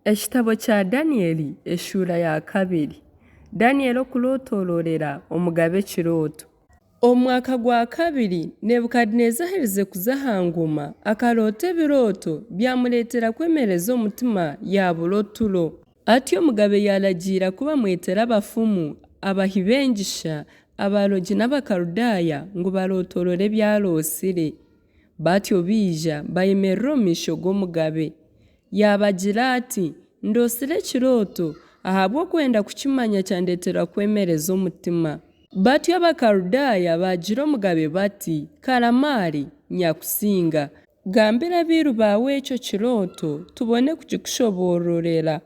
Ekitabo kya Daniyeli eshuura ya kabiri. Daniyeli okurootororera omugabe ekirooto. Omu mwaka gwa kabiri Nebukadeneeza aherize kuza aha ngoma, akaroota ebirooto, byamureetera kwemereza omutima, yaabura oturo. Atyo omugabe yaaragiira ku bamwetera abafumu, abahi b'engisha, abarogi n'Abakaludaaya ngu barootorore ebi arootsire. Batyo baija, bayemerera omu maisho g'omugabe. Yaabagira ati, Ndootsire ekirooto, ahabw'okwenda kukimanya kyandeetera kwemereza omutima. Batyo Abakaludaaya baagira omugabe bati, Karamaare, Nyakusinga! Gambira abairu baawe ekyo kirooto, tubone kukikushoboororera.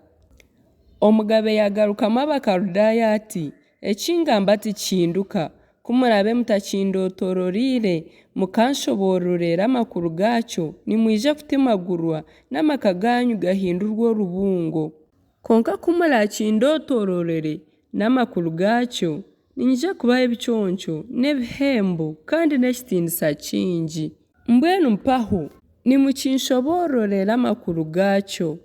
Omugabe yaagarukamu Abakaludaaya ati, Eki ngamba tikihinduka, ku muraabe mutakindootororiire, mukanshoboororera amakuru gaakyo, nimwija kutemagurwa, n'amaka gaanyu gahindurwe orubungo. Kwonka ku muraakindootororere n'amakuru gaakyo, niinyija kubaha ebiconco n'ebihembo kandi n'ekitiinisa kingi. Mbwenu mpaho nimukinshoboororere amakuru gaakyo.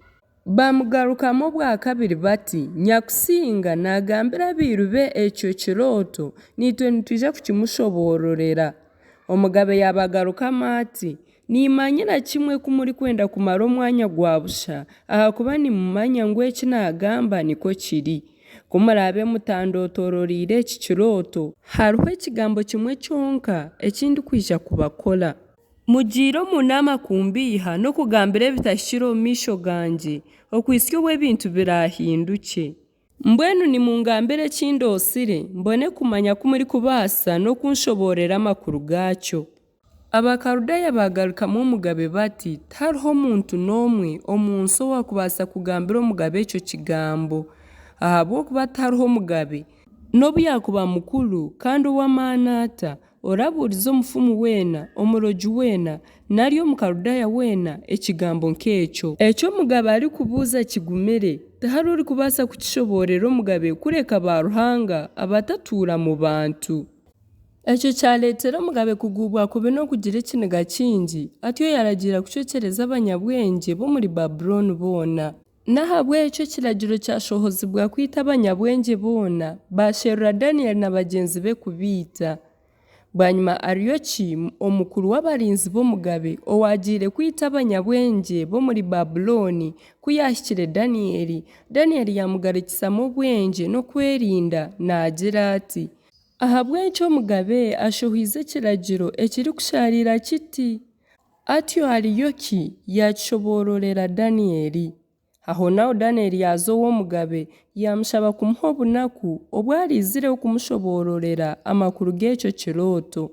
Baamugarukamu obwa kabiri bati, Nyakusinga naagambira abairu be ekyo kirooto, naitwe nitwija kukimushoboororera. Omugabe yaabagarukamu ati, Nimmanyira kimwe ku murikwenda kumara omwanya gwa busha, ahakuba nimumanya ngu eki naagamba nikwo kiri. Ku muraabe mutandootororiire eki kirooto, hariho ekigambo kimwe kyonka eki ndikwija kubakora. Mugiire omu naama kumbeiha n'okugambira ebitahikire omu maisho gangye, okuhitsya obu ebintu biraahindukye. Mbwenu nimungambire eki ndootsire, mbone kumanya ku murikubaasa n'okunshoboororera amakuru gaakyo. Abakaludaaya baagarukamu omugabe bati, Tihariho muntu n'omwe omu nsi owaakubaasa kugambira omugabe ekyo kigambo, ahabw'okuba tihariho mugabe, nobu yaakuba mukuru kandi ow'amaani ata, Orabuurize omufumu weena, omurogi weena, nari Omukaludaaya weena ekigambo nk'ekyo. Eki omugabe arikubuuza kigumire, tihariho orikubaasa kukishoboororera omugabe kureka baaruhanga abatatuura mu bantu. Ekyo kyareetera omugabe kuguubwa kubi n'okugira ekiniga kingi, atyo yaaragiira kucwekyereza abanyabwengye b'omuri Babulooni boona. N'ahabw'ekyo ekiragiro kyashohozibwa kwita abanyabwengye boona, baasherura Daniyeli na bagyenzi be kubaita. Bwanyima Ariyoki omukuru w'abarinzi b'omugabe, owaagiire kwita abanyabwengye b'omuri Babulooni, ku yaahikire Daniyeli, Daniyeli yaamugarukisamu obwengye n'okwerinda, naagira ati, Ahabw'enki omugabe ashohoize ekiragiro ekirikushaarira kiti? Atyo Ariyoki yaakishoboororera Daniyeli. Ahonaaho Daniyeli yaaza ow'omugabe, yaamushaba kumuha obunaku obu araizireho kumushoboororera amakuru g'ekyo kirooto.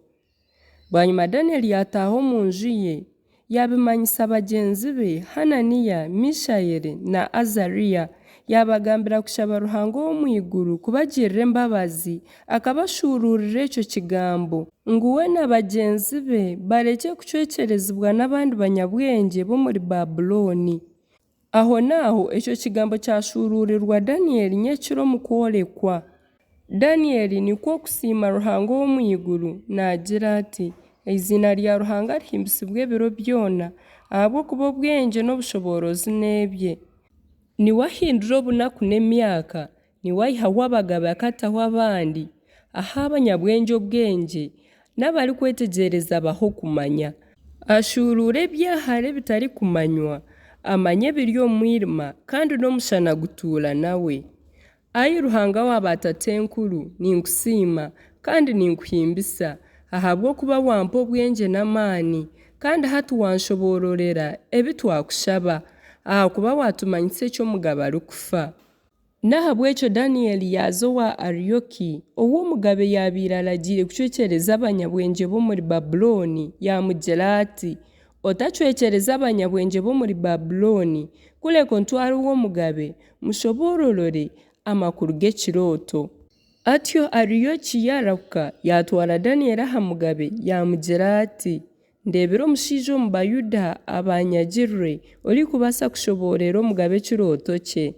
Bwanyima Daniyeli yaataaha omu nju ye, yaabimanyisa bagyenzi be Hananiya, Mishaeli na Azariya, yaabagambira kushaba Ruhanga ow'omu iguru kubagirira embabazi, akabashuuruurira ekyo kigambo, ngu we na bagyenzi be barekye kucwekyerezibwa n'abandi banyabwengye b'omuri Babulooni. Ahonaaho ekyo kigambo kyashuuruurirwa Daniyeli nyekiro omu kworekwa. Daniyeli nikwo kusiima Ruhanga ow'omu iguru, naagira ati, Eiziina rya Ruhanga rihimbisibwe ebiro byona, ahabw'okuba obwengye n'obushoboorozi n'ebye. Niwe ahindura obunaku n'emyaka, Niwe aihaho abagabe akataho abandi, aha abanyabwengye obwengye, n'abarikwetegyereza abaha okumanya. Ashuuruura eby'ahare ebitarikumanywa, amanya ebiri omu mwirima, kandi n'omushana gutuura nawe. Ai Ruhanga wa baatatenkuru, ninkusiima, kandi ninkuhimbisa, ahabw'okuba wampa obwengye n'amaani, kandi hati wanshoboororera ebi twakushaba, ahakuba waatumanyisa eki omugabe arikufa. N'ahabw'ekyo Daniyeli yaaza owa Ariyoki, ou omugabe yaabaire aragiire kucwekyereza abanyabwengye b'omuri Babulooni, yaamugira ati, Otacwekyereza abanyabwengye b'omuri Babulooni, kureka ontware ow'omugabe, mushoboororere amakuru g'ekirooto. Atyo Ariyoki yaarahuka, yaatwara Daniyeli aha mugabe, yaamugira ati, Ndeebire omushaija omu Bayuda abaanyagirwe, orikubaasa kushoboororera omugabe ekirooto kye.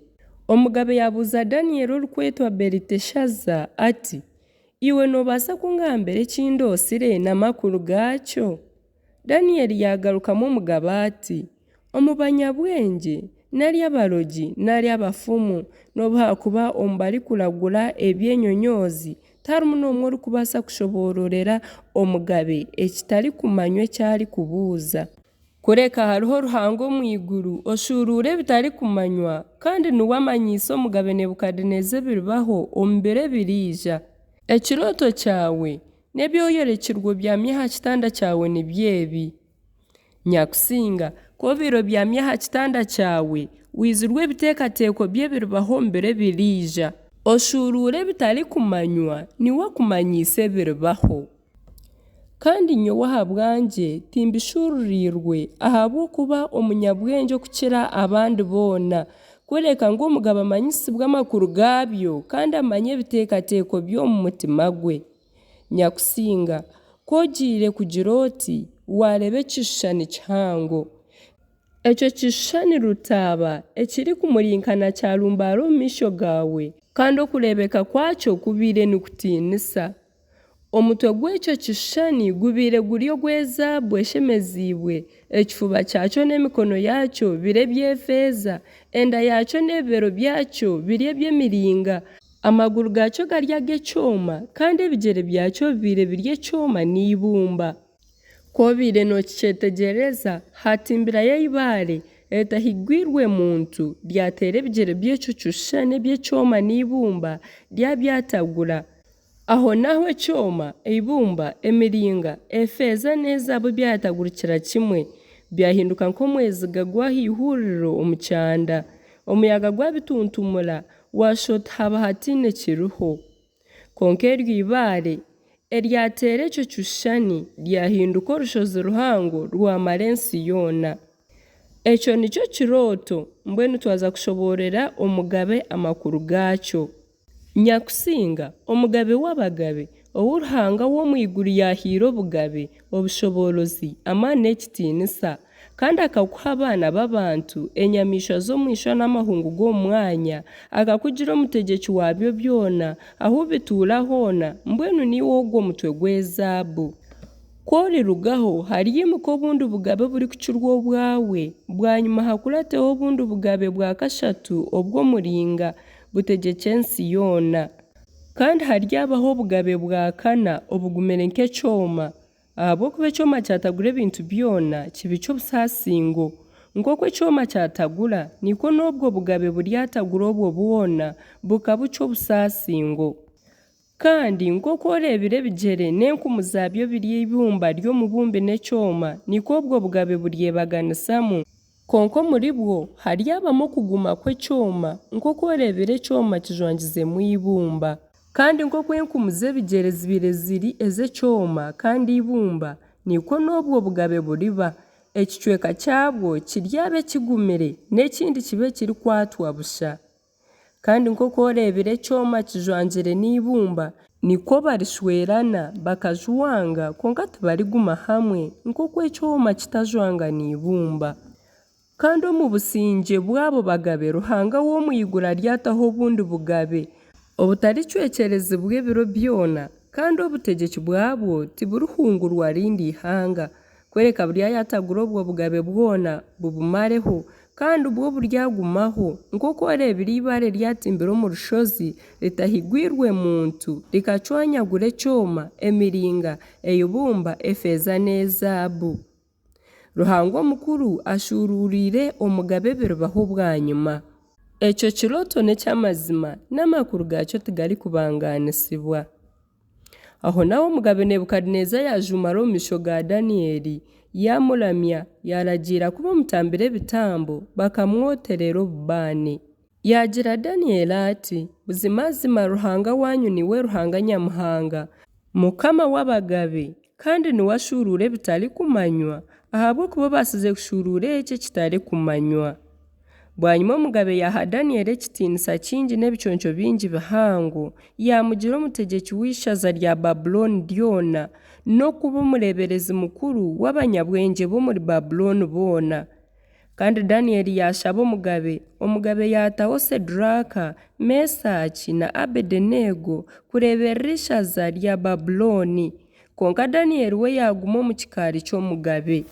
Omugabe yaabuuza Daniyeli orikwetwa Beliteshaza ati, Iwe noobaasa kungambira eki ndootsire n'amakuru gaakyo? Daniyeli yaagarukamu omugabe ati, Omu banyabwengye, nari abarogi, nari abafumu, nobu haakuba omu barikuragura eby'enyonyoozi, tiharimu n'omwe orikubaasa kushoboororera omugabe ekitarikumanywa eki arikubuuza. Kureka hariho Ruhanga omu iguru oshuuruura ebitarikumanywa, kandi niwe amanyiise Omugabe Nebukadeneeza ebiribaho omu biro ebiriija. Ekirooto kyawe n'ebi oyorekirwe obyami aha kitanda kyawe nibyo ebi, Nyakusinga, ku obaire obyami aha kitanda kyawe, waizirwa ebiteekateeko by'ebiribaho omu biro ebiriija. Oshuuruura ebitarikumanywa niwe akumanyiise ebiribaho. Kandi nyowe ahabwangye timbishuururiirwe ahabw'okuba omunyabwengye okukira abandi boona, kureka ngu omugabe amanyisibwe amakuru gaabyo kandi amanye ebiteekateeko by'omu mutima gwe. Nyakusinga, ku ogiire kugira oti, waareeba ekishushani kihango. Ekyo kishushani rutaaba ekirikumurinkana kyarumbaara omu maisho gaawe, kandi okureebeka kwakyo kubaire nikutiinisa. Omutwe gw'ekyo kishushani gubaire guri ogw'ezaabu eshemeziibwe, ekifuba kyakyo n'emikono yaakyo biri eby'efeeza, enda yaakyo n'ebibero byakyo biri eby'emiringa, amaguru gaakyo gari ag'ekyoma, kandi ebigyere byakyo bibaire biri ekyoma n'eibumba. Ku obaire nookikyetegyereza, haatimbirayo eibaare eritahigwirwe muntu, ryateera ebigyere by'ekyo kishushani eby'ekyoma n'eibumba, ryabyatagura. Ahonaaho ekyoma, eibumba, emiringa, efeeza n'ezaabu byayatagurikira kimwe, byahinduka nk'omweziga gw'aha ihuuriro omu kyanda. Omuyaga gwabituntumura, waashusha oti haaba hataine kiriho. Kwonka eryo ibaare eryateera ekyo kishushani ryahinduka orushozi ruhango rwamara ensi yoona. Ekyo nikyo kirooto, mbwenu twaza kushoboororera omugabe amakuru gaakyo. Nyakusinga, Omugabe w'abagabe, ou Ruhanga w'omu iguru yaahaire obugabe, obushoboorozi, amaani n'ekitiinisa, kandi akakuha abaana b'abantu, enyamaishwa z'omu ishwa n'amahungu g'omu mwanya, akakugira omutegyeki waabyo byona, ahu bituura hoona, mbwenu niiwe ogwo mutwe gw'ezaabu. Ku orirugaho, haryaimuka obundi bugabe oburikukirwa obwawe, bwanyima hakurateho obundi bugabe bwa kashatu obw'omuringa, butegyekye ensi yoona. Kandi haryabaho obugabe bwa kana obugumire nk'ekyoma, ahabw'okuba ekyoma kyatagura ebintu byona, kibicwa obusaasingo. Nk'oku ekyoma kyatagura, nikwo n'obwo bugabe buryatagura obwo bwona, bukabucwa obusaasingo. Kandi nk'oku oreebire ebigyere n'enkumu zaabyo biri eibumba ry'omubumbi n'ekyoma, nikwo obwo bugabe buryebaganisamu. Kwonka omuribwo haryabamu okuguma kw'ekyoma, nk'oku oreebire ekyoma kijwangizemu eibumba. Kandi nk'oku enkumu z'ebigyere zibaire ziri ez'ekyoma kandi eibumba, nikwo n'obwo bugabe buriba, ekicweka kyabwo kiryaba ekigumire, n'ekindi kibe ekirikwatwa busha. Kandi nk'oku oreebire ekyoma kijwangire n'eibumba, nikwo barishwerana, bakajwanga, kwonka tibariguma hamwe, nk'oku ekyoma kitajwanga n'eibumba. Kandi omu busingye bw'abo bagabe Ruhanga w'omu iguru aryataho obundi bugabe, obutaricwekyerezibwa ebiro byona, kandi obutegyeki bwabwo tiburihungurwa rindi ihanga, Kureka buryayatagura obwo bugabe bwona, bubumareho, kandi bwo buryagumaho, nk'oku oreebire eibaare ryatimbire omu rushozi, ritahigwirwe muntu, rikacwanyagura ekyoma, emiringa, eibumba, efeeza n'ezaabu. Ruhanga omukuru ashuuruuriire omugabe ebiribaho bwanyima. Ekyo kirooto n'eky'amazima, n'amakuru gaakyo tigarikubangaanisibwa. Ahonaaho Omugabe Nebukaduneeza yaajuumara omu maisho ga Daniyeli, yaamuramya, yaaragiira ku bamutambira ebitambo, bakamwoterera obubaane. Yaagira Daniyeli ati, Buzimazima Ruhanga waanyu niwe Ruhanga Nyamuhanga, Mukama w'abagabe, kandi niwe ashuuruura ebitarikumanywa, ahabw'okuba obaasize kushuuruura eki ekitarikumanywa. Bwanyima omugabe yaaha Daniyeli ekitiinisa kingi n'ebiconco bingi bihango, yaamugira omutegyeki w'eishaza rya Babulooni ryona, n'okuba omureeberezi mukuru w'abanyabwengye b'omuri Babulooni boona. Kandi Daniyeli yaashaba omugabe, omugabe yaataho Seduraaka, Mesaaki na Abedeneego kureeberera eishaza rya Babulooni. Kwonka Daniyeli we yaaguma omu kikaari ky'omugabe.